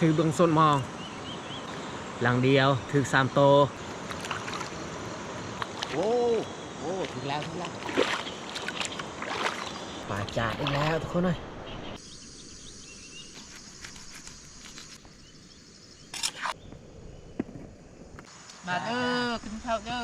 ຖືກເບິ່ງສົດໝໍ່ ຫຼັງດຽວຖືກສາມໂຕ. ໂອ້ ໂອ້ ຖືກແລ້ວ ຖືກແລ້ວ ປາຈາດອີກແລ້ວທຸກຄົນເອີຍ. ມາເດີ ກິນເຂົ້າເດີ.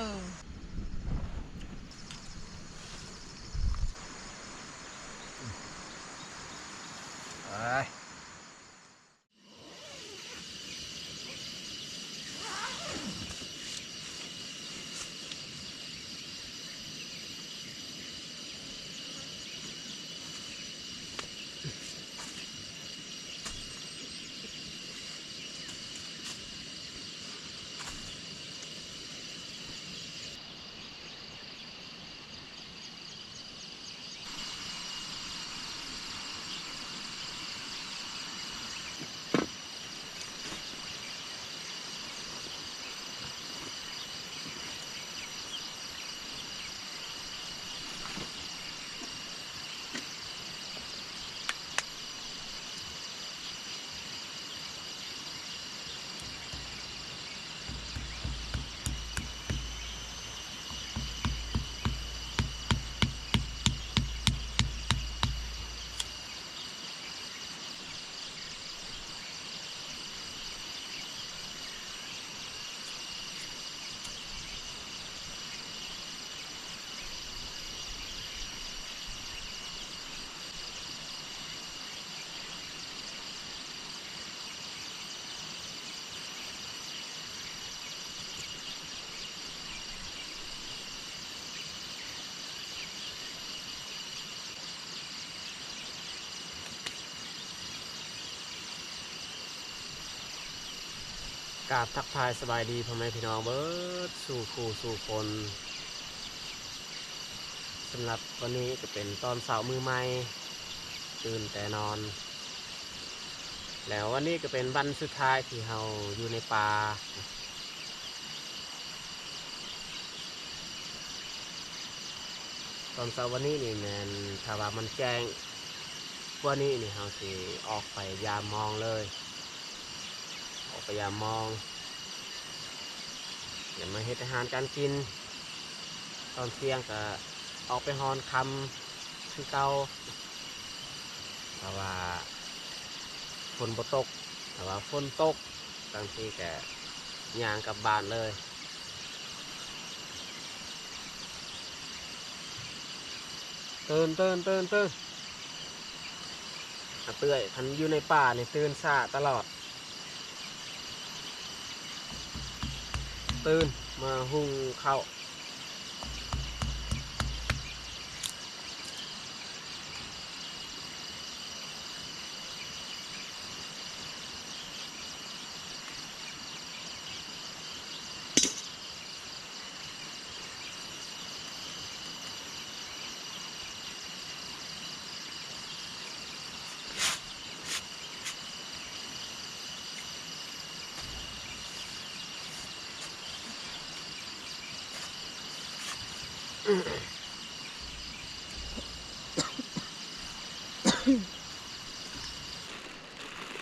ກາບທັກທາຍສະບາຍດີພໍ່ແມ່ພີ່ນ້ອງເບິດສູ່ຄູ່ສູ່ຄົນ. ສຳລັບວັນນີ້ກໍເປັນຕອນເຊົ້າມື້ໃໝ່ ຕື່ນແຕ່ນອນ ແລ້ວວັນນີ້ກໍເປັນວັນສຸດທ້າຍທີ່ເຮົາຢູ່ໃນປ່າ. ຕອນເຊົ້າວັນນີ້ນີ້ແມ່ນ ຖ້າວ່າມັນແຈ້ງກວ່ານີ້ນີ້ ເຮົາຊິອອກໄປຢາມມອງເລີຍ ອອກໄປຢາມມອງ ດຽວມາເຮັດອາຫານການກິນ. ຕອນທ່ຽງກໍອອກໄປຮອນຄ່ຳຄືເກົ່າ ຖ້າວ່າຝົນບໍ່ຕົກ. ຖ້າວ່າຝົນຕົກ ບາງທີກະຍ່າງກັບບ້ານເລີຍ. ຕື່ນ ຕື່ນ ຕື່ນ ຕື່ນ ອາເອື້ອຍ ຄັນຢູ່ໃນປ່ານີ້ຕື່ນຊ້າຕະຫຼອດ ຕື່ນມາຫຸ່ງເຂົ້າ.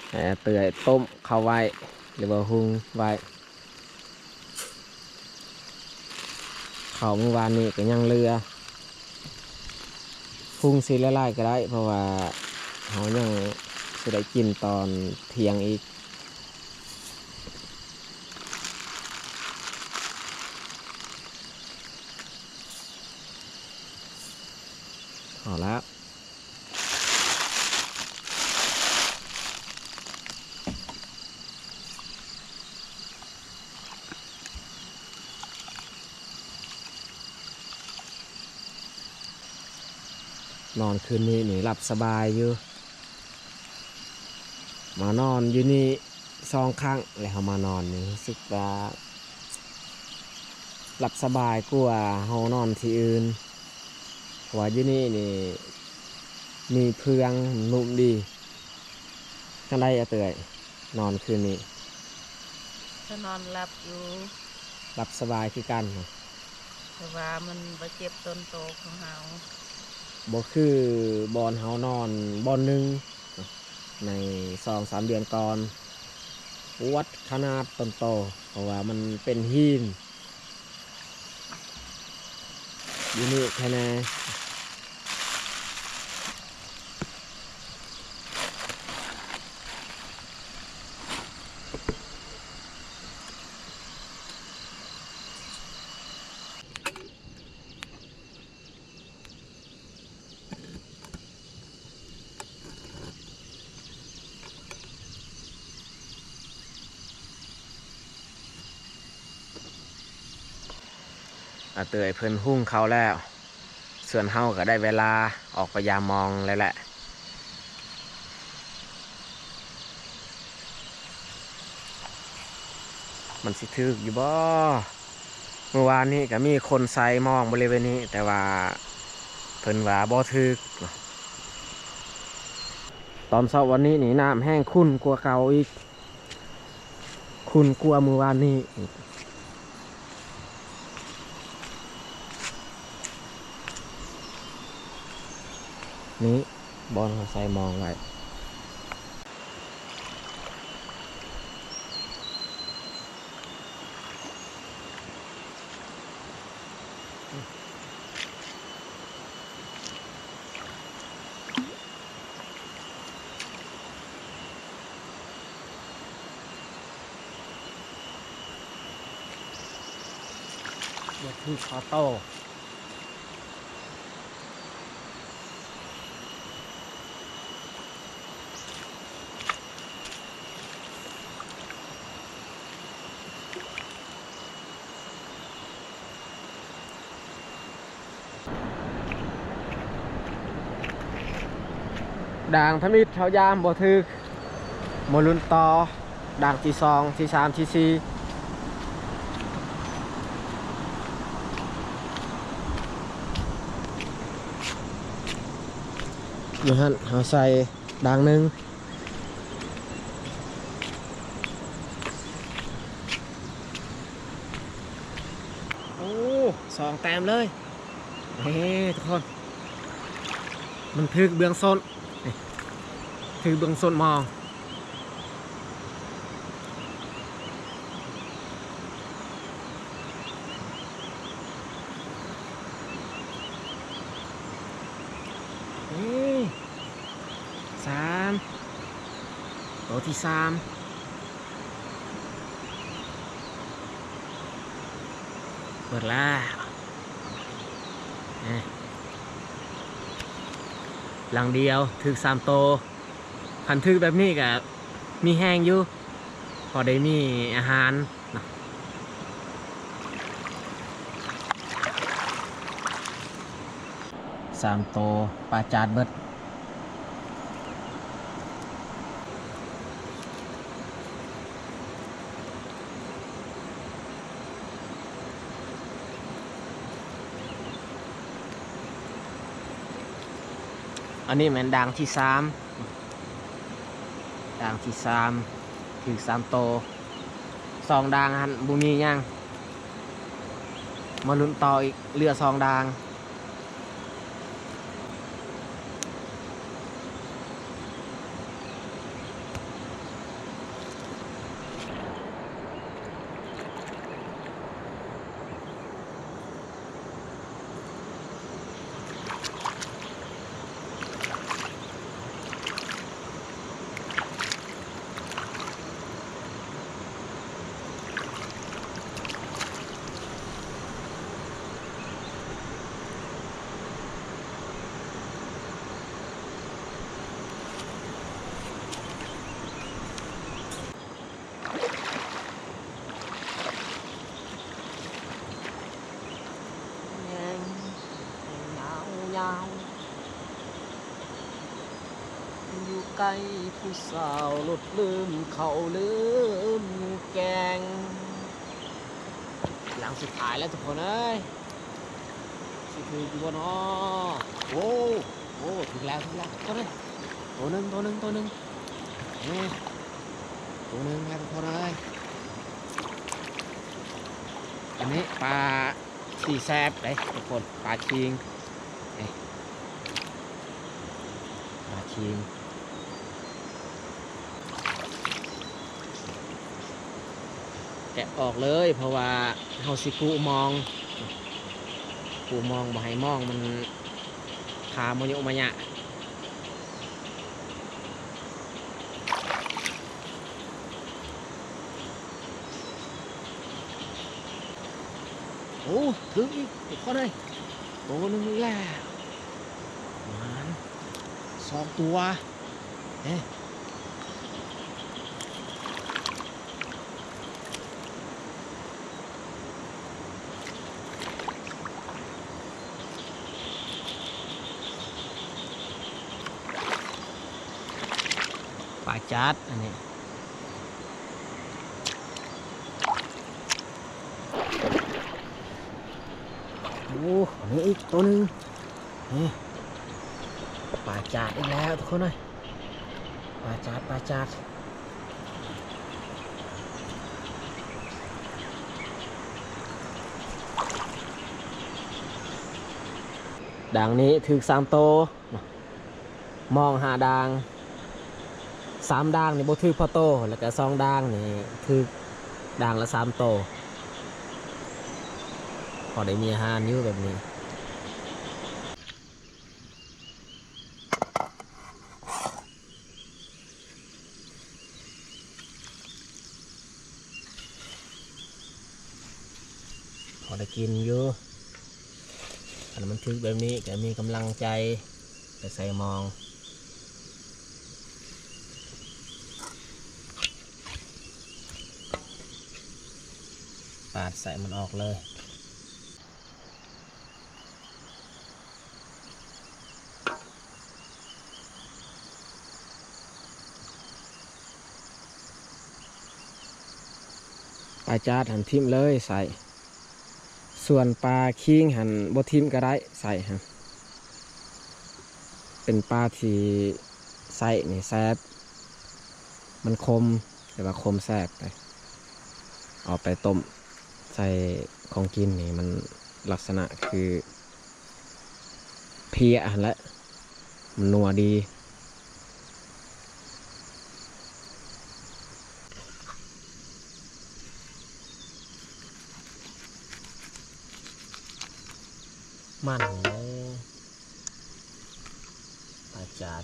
ໃຫ້ອາເອື້ອຍຕົ້ມເຂົ້າໄວ້ ຫຼືວ່າຫຸ່ງໄວ້. ເຂົ້າມື້ວານນີ້ກໍຍັງເຫຼືອ ຫຸ່ງຊິຫຼາຍໆກໍໄດ້ ເພາະວ່າເຮົາຍັງຊິໄດ້ກິນຕອນທ່ຽງອີກ. ພໍແລ້ວ. ນອນຄືນນີ້ນີ້ຫຼັບສະບາຍຢູ່ ມານອນຢູ່ນີ້ສອງຄັ້ງແລ້ວ ເຮົາມານອນນີ້ ຮູ້ສຶກວ່າຫຼັບສະບາຍກວ່າເຮົານອນທີ່ອື່ນ ເພາະວ່າຢູ່ນີ້ນີ້ມີເຟືອງ ນຸ້ມດີ. ຈັ່ງໃດອາເອື້ອຍ ນອນຄືນນີ້? ກໍນອນຫຼັບຢູ່ ຫຼັບສະບາຍຄືກັນ ເພາະວ່າມັນບໍ່ເຈັບຕົ້ນໂຕຂອງເຮົາ ບໍ່ຄືບ່ອນເຮົານອນບ່ອນໜຶ່ງໃນສອງສາມເດືອນກ່ອນ. ປວດຂະໜາດຕົ້ນຕໍ ເພາະວ່າມັນເປັນຫີນຢູ່ນີ້ແທ້ແນ່. ອາເຕີຍເພິ່ນຫຸງເຂົ້າແລ້ວ, ສ່ວນເຮົາກໍໄດ້ເວລາອອກໄປຢາມມອງແລ້ວແຫຼະ. ມັນຊິຖືກຢູ່ບໍ່? ມື້ວານນີ້ກໍມີຄົນໃສ່ມອງບໍລິເວນນີ້ ແຕ່ວ່າເພິ່ນວ່າບໍ່ຖືກ. ຕອນເຊົ້າວັນນີ້ນີ້ ນ້ຳແຮງຂຸ່ນກວ່າເກົ່າອີກ, ຂຸ່ນກວ່າມື້ວານນີ້. ນີ້ບ່ອນເຮົາໃສ່ມອງໄວ້. ບໍ່ຖືກເອົາຕໍ່. ດ່າງທຳອິດເຮົາຢາມບໍ່ຖືກ, ມາລຸ້ນຕໍ່ດ່າງທີສອງ ທີສາມ ທີສີ່. ຢູ່ຫັ້ນເຮົາໃສ່ດ່າງໜຶ່ງ. ໂອ້ ສອງແຕ້ມເລີຍ. ເອີ ທຸກຄົນ ມັນຖືກເບື້ອງສົ້ນ ຖືກເບື້ອງສົ້ນມອງ. ເອີ ສາມ ໂຕທີສາມ ເປີດແລ້ວ. ຫຼັງດຽວຖືກສາມໂຕ. ຄັນຖືກແບບນີ້ກະມີແຮງຢູ່ ພໍໄດ້ມີອາຫານເນາະ. ສາມໂຕ ປາຈາດເບິດ. ອັນນີ້ແມ່ນດ່າງທີສາມ ດ່າງທີສາມ ຖືກສາມໂຕ. ສອງດ່າງຫັ້ນບໍ່ມີຫຍັງ, ມາລຸ້ນຕໍ່ອີກ ເຫຼືອສອງດ່າງ. ແຍງຍາວໆ ຢູ່ໃກ້ຜູ້ສາວ ລົດລືມເຂົ້າລືມແກງ. ຫຼັງສຸດທ້າຍແລ້ວທຸກຄົນເອີຍ ຊິຖືກຢູ່ບໍ່ນໍ? ໂອ້ ໂອ້ ຖືກແລ້ວ ຖືກແລ້ວທຸກຄົນເອີຍ. ໂຕໜຶ່ງ ໂຕໜຶ່ງ ໂຕໜຶ່ງ ນີ້ ໂຕໜຶ່ງແລ້ວທຸກຄົນເອີຍ. ອັນນີ້ປາທີ່ແຊບເດ້ທຸກຄົນ ປາຄີງ ນີ້ ປາຄີງ. ແກະອອກເລີຍ ເພາະວ່າເຮົາຊິກຸມອງ ກຸມອງບໍ່ໃຫ້ມອງມັນຄາມະຍຸມະຍະ. ໂອ້ ຖືກອີກທຸກຄົນເອີຍ ໂຕໜຶ່ງອີກແລ້ວ ໝານສອງຕົວ. ເອີ ປາຈາດອັນນີ້. ໂອ້ ອັນນີ້ອີກໂຕໜຶ່ງ. ນີ້ ປາຈາດອີກແລ້ວທຸກຄົນເອີຍ ປາຈາດ ປາຈາດ. ດາງນີ້ຖືກສາມໂຕ. ມອງຫ້າດາງ ສາມດາງນີ້ບໍ່ຖືກພໍໂຕ ແລ້ວກະສອງດາງນີ້ຖືກດາງລະສາມໂຕ ພໍໄດ້ມີອາຫານຢູ່ແບບນີ້. ພໍໄດ້ກິນຢູ່ ຄັນມັນຖືກແບບນີ້ກະມີກຳລັງໃຈໄປໃສ່ມອງ. ປາດໄສ້ມັນອອກເລີຍ. ປາຈາດຫັ້ນຖິ້ມເລີຍໄສ້ ສ່ວນປາຄີງຫັ້ນບໍ່ຖິ້ມກະໄດ້ໄສ້ຫັ້ນ ເປັນປາທີ່ໄສ້ນີ້ແຊບ ມັນຂົມ ແຕ່ວ່າຂົມແຊບເດ້ ເອົາໄປຕົ້ມໃສ່ຂອງກິນນີ້ ມັນລັກສະນະຄືເພຍຫັ້ນແຫຼະ ມັນນົວດີ. ມັນເດ້ ປາຈາດ.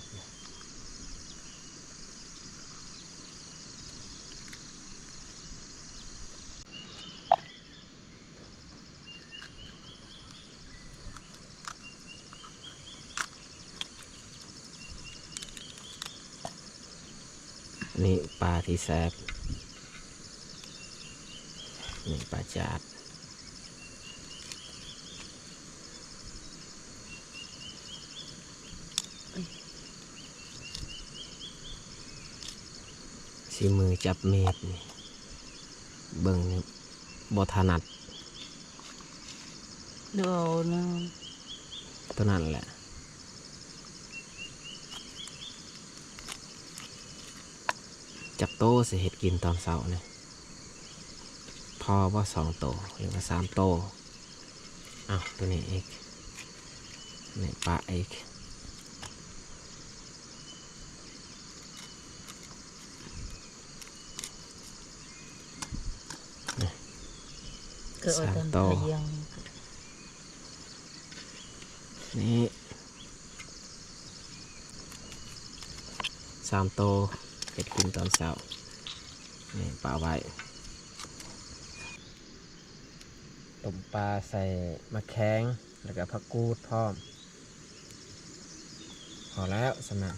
ນີ້ປາທີ່ແຊບ ນີ້ປາຈາດ. ສີມືຈັບເມດນີ້ ເບິ່ງນີ້ບໍ່ຖະໜັດ ເອົານະ ໂຕນັ້ນແຫຼະ. ຈັກໂຕຊິເຮັດກິນຕອນເຊົ້ານີ້? ພໍບໍ່ສອງໂຕ ຫຼືວ່າສາມໂຕ? ເອົາ ໂຕນີ້ອີກ ນີ້ປະອີກ ນີ້ ສາມໂຕ ນີ້ ສາມໂຕ ເຮັດກິນຕອນເຊົ້າ ນີ້ປະໄວ້ ຕົ້ມປາໃສ່ໝາກແຂ້ງ ແລ້ວກະຜັກກູດພ້ອມ ພໍແລ້ວສ່ຳນັ້ນ.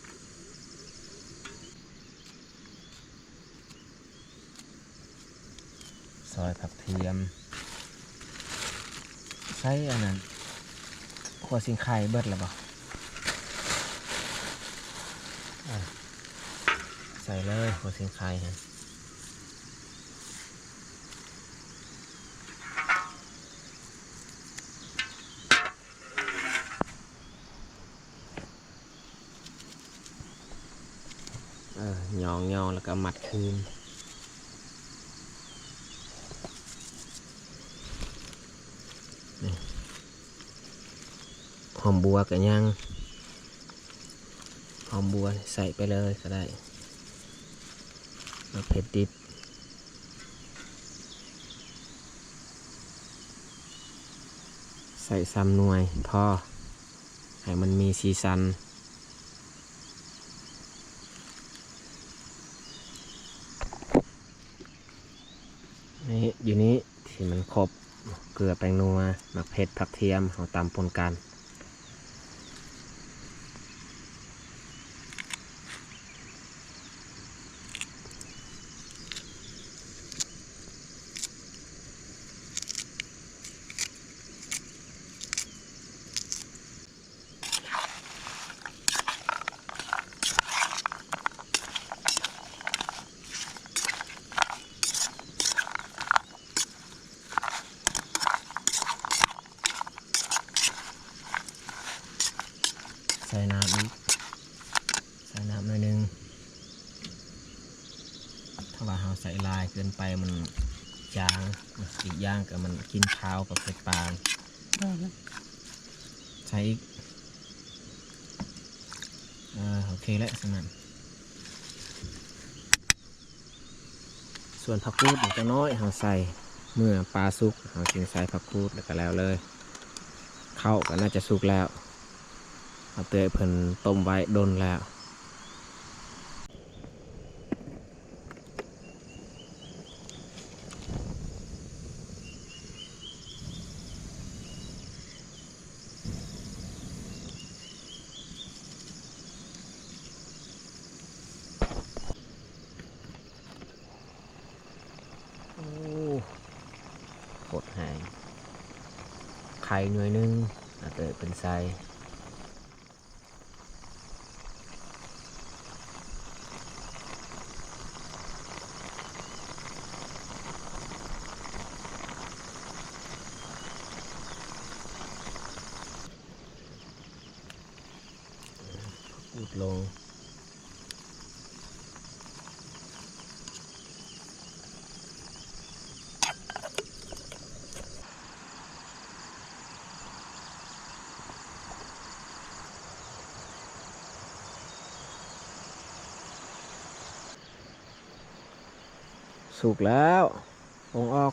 ຊອຍຜັກທຽມ ໃສ່ອັນນັ້ນ ຂົ້ວສີໄຄເບິດແລ້ວບໍ່? ອ່າ ໃສ່ເລີຍ ຂົ້ວສີໄຄຫັ້ນ. ເອີ ຫຍອງໆ ແລ້ວກະມັດຄືນ ນີ້ ຫອມບົວກະຍັງ ຫອມບົວໃສ່ໄປເລີຍກະໄດ້ ໝາກເຜັດດິບ. ໃສ່ສາມໜ່ວຍພໍ ໃຫ້ມັນມີສີສັນ. ນີ້ ຢູ່ນີ້ທີ່ມັນຄົບ ເກືອ ແປ້ງນົວ ໝາກເຜັດ ຜັກທຽມ ເຮົາຕຳປົນກັນ. ໃສ່ນ້ຳອີກ ໃສ່ນ້ຳໜ້ອຍໜຶ່ງ. ຖ້າວ່າເຮົາໃສ່ຫຼາຍເກີນໄປມັນຈາງ, ອີກຢ່າງກໍມັນກິນຄາວກັບເຜັດປານ. ໃສ່ອີກ. ເອີ ໂອເຄແລ້ວ ສ່ຳນັ້ນ. ສ່ວນຜັກກູດນີ້ຈັກໜ້ອຍເຮົາໃສ່ ເມື່ອປາສຸກເຮົາຈຶ່ງໃສ່ຜັກກູດ ແລ້ວກໍແລ້ວເລີຍ. ເຂົ້າກໍໜ້າຈະສຸກແລ້ວ ອາເຕີຍເພິ່ນຕົ້ມໄວ້ດົນແລ້ວ. ໂອ້ ໂຄດແຮງ ໄຂ່ໜ່ວຍໜຶ່ງ ອາເຕີຍເພິ່ນໃສ່. ຂູດລົງ. ສຸກແລ້ວ ປົງອອກ.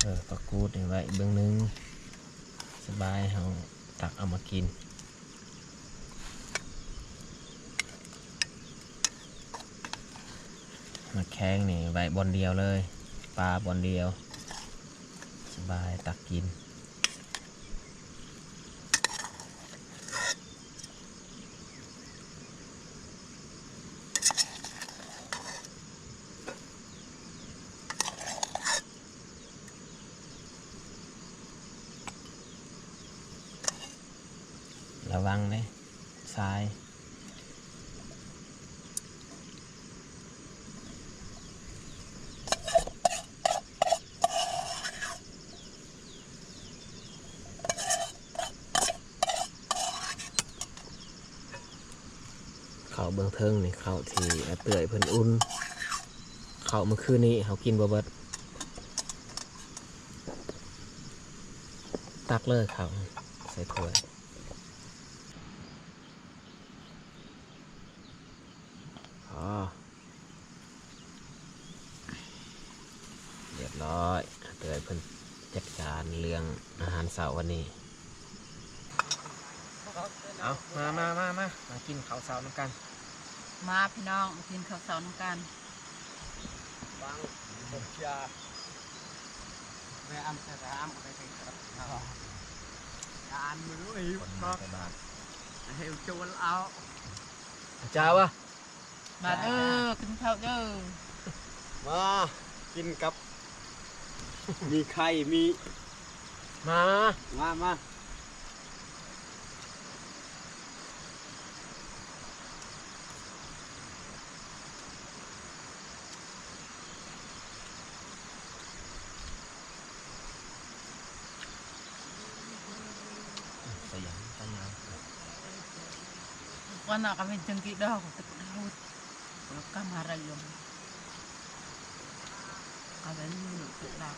ເອີ ຜັກກູດນີ້ໄວ້ເບື້ອງໜຶ່ງ ສະບາຍ ເຮົາຕັກເອົາມາກິນ. ໝາກແຄງນີ້ໄວ້ບ່ອນດຽວເລີຍ ປາບ່ອນດຽວ ສະບາຍຕັກກິນ. ລະວັງເດ້ ຊາຍ. ເຂົ້າເບື້ອງເທິງນີ້ ເຂົ້າທີ່ອາເຕີຍເພິ່ນອຸ່ນ ເຂົ້າມື້ຄືນນີ້ເຮົາກິນບໍ່ເບິດ. ຕັກເລີຍເຂົ້າໃສ່ຖ້ວຍ. ອໍ ລຽບຮ້ອຍ ເຕີຍເພິ່ນຈັດການເລື່ອງອາຫານເຊົ້າວັນນີ້. ເອົາ ມາ ມາ ມາ ມາ ມາກິນເຂົ້າເຊົ້ານຳກັນ. ມາພີ່ນ້ອງ ມາກິນເຂົ້າເຊົ້ານຳກັນ. ວາງ ເຂົ້າເຈົ້າ ແມ່ອຳ ແຕ່ອຳກໍໄດ້ໄປກັບເຮົາ ອານມື້ ເອີຍ ຄົນມາແຕ່ບ້ານ ເຮົາໂຈນເອົາ ເຈົ້າວະ. ມາເດີ ກິນເຂົ້າເດີ ມາກິນກັບ ມີໄຂ່ ມີ ມາ ມາ ມາ. ໃສ່ຫຍັງ ໃສ່ຫຍັງ ວ່ານະກະເປັນຈັ່ງກີດອກ ຕະກຸດເຮົາ ກຳມາໄລຍົມ ກະເປັນຕຸດາ.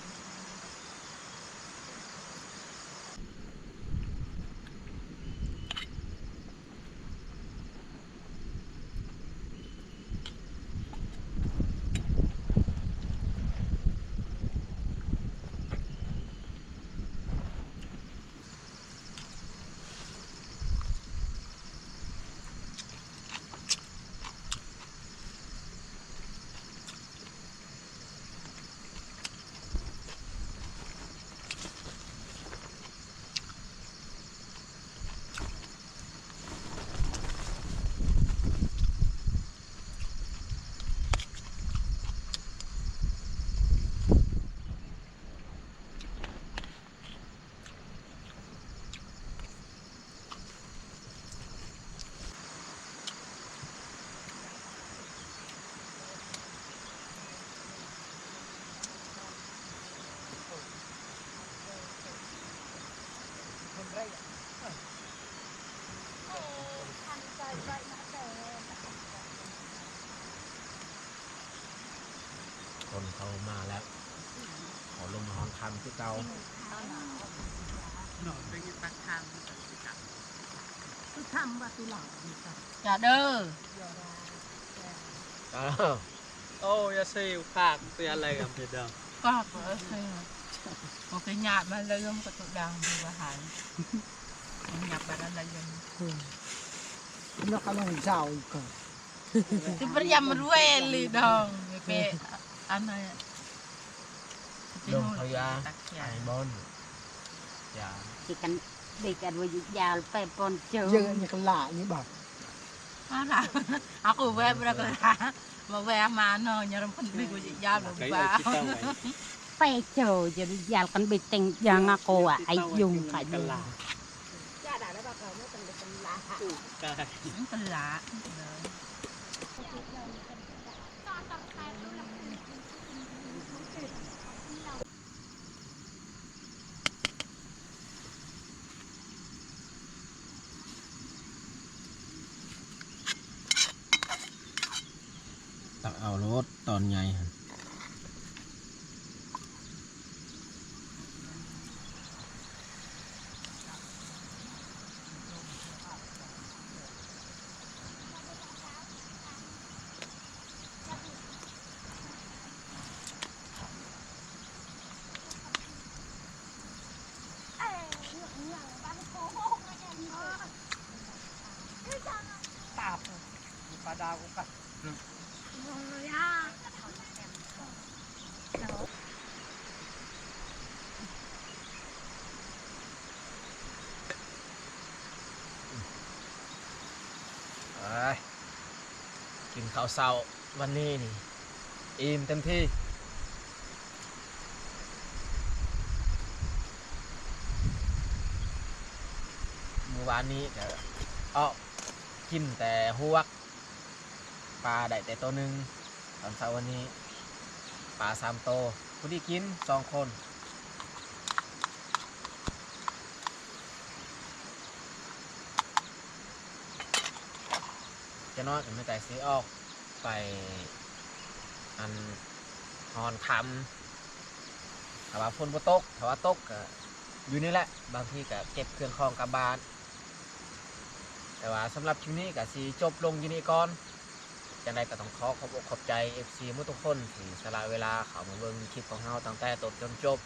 ຄົນເຂົາມາແລ້ວ ເຂົາລົງມາຮອນຄຳຄືເກົ່າ. ຈະເດີ ເອີ ໂອ້ ຢ່າຊິພາກເຕືອນໄລກັນເປັດດອງ ກໍເອີ ບໍ່ເຄີຍຍາດມາເລີຍ ມັນກໍຕົກດັງຢູ່ວ່າຫັ້ນ ມັນຍາດບາດນັ້ນລະຢູ່ ອືມ ແລ້ວກໍລົງເຈົ້າອີກກໍ ຊິບໍ່ຢາມລວຍລີດອງ ໄປເປ ອັນນັ້ນ ລົງເຂົາຢາ ໄອ້ບອນ ຢາ ຊິກັນ ເດັກອະນຸຍາດໄປປ່ອນເຈີ ເຢີະນີ້ກໍຫຼາຍນີ້ບາດ ອາລະ ອາໂກແວະບໍ່ໄດ້ກໍລະ ມາແວະມາເນາະ ຍາມຄົນເດັກອະນຸຍາດບໍ່ບາດ ໄປເຈີ ຢາດກັນໄປແຕ່ງຢ່າງອາໂກອະ ໄອ້ຍຸງໄປ ຕັກເອົາໂລດຕອນໃຫຍ່ຫັ້ນ. ເອີຍ ກິນເຂົ້າເຊົ້າວັນນີ້ນີ້ ອີ່ມເຕັມທີ່. ມື້ວານນີ້ກໍເອາະກິນແຕ່ຮວກ ປາໄດ້ແຕ່ໂຕໜຶ່ງ. ຕອນເຊົ້າວັນນີ້ປາສາມໂຕ ພໍດີກິນສອງຄົນ. ຈະນ້ອຍກໍມີແຕ່ຊິອອກໄປ ອັນ ຮອນຄຳ ຖ້າວ່າຝົນບໍ່ຕົກ ຖ້າວ່າຕົກກໍຢູ່ນີ້ແຫຼະ ບາງທີກໍເກັບເຄື່ອງຂອງກັບບ້ານ. ແຕ່ວ່າສຳລັບຄລິບນີ້ກໍຊິຈົບລົງຢູ່ນີ້ກ່ອນ. ຈັ່ງໃດກໍຕ້ອງຂໍຂອບອົກຂອບໃຈເອັຟຊີໝົດທຸກຄົນທີ່ສະຫຼະເວລາເຂົ້າມາເບິ່ງຄລິບຂອງເຮົາຕັ້ງແຕ່ຕົ້ນຈົນຈົບ.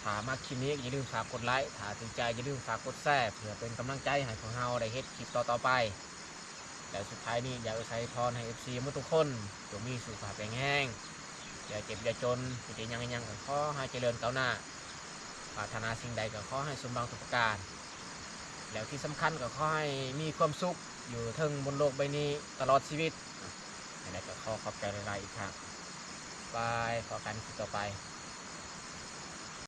ຖ້າມັກຄລິບນີ້ກໍຢ່າລືມຝາກກົດໄລ, ຖ້າຖືກໃຈຢ່າລືມຝາກກົດແຊ ເພື່ອເປັນກຳລັງໃຈໃຫ້ພວກເຮົາໄດ້ເຮັດຄລິບຕໍ່ໆໄປ. ແລ້ວສຸດທ້າຍນີ້ຢາກອວຍໄຊພອນໃຫ້ເອັຟຊີໝົດທຸກຄົນ ຈົ່ງມີສຸຂະພາບແຂງແຮງ, ຢ່າເຈັບຢ່າຈົນ, ເຮັດຫຍັງຫຍັງກໍຂໍໃຫ້ຈະເລີນກ້າວໜ້າ, ປາດຖະໜາສິ່ງໃດກໍຂໍໃຫ້ສົມຫວັງທຸກປະການ. ແລ້ວທີ່ສຳຄັນກໍຂໍໃຫ້ມີຄວາມສຸກຢູ່ເທິງບົນໂລກໃບນີ້ຕະຫຼອດຊີວິດ. ຈັ່ງໃດກໍຂໍຂອບໃຈຫຼາຍໆອີກຄັ້ງ. ບາຍ, ພໍ້ກັນຄລິບຕໍ່ໄປ.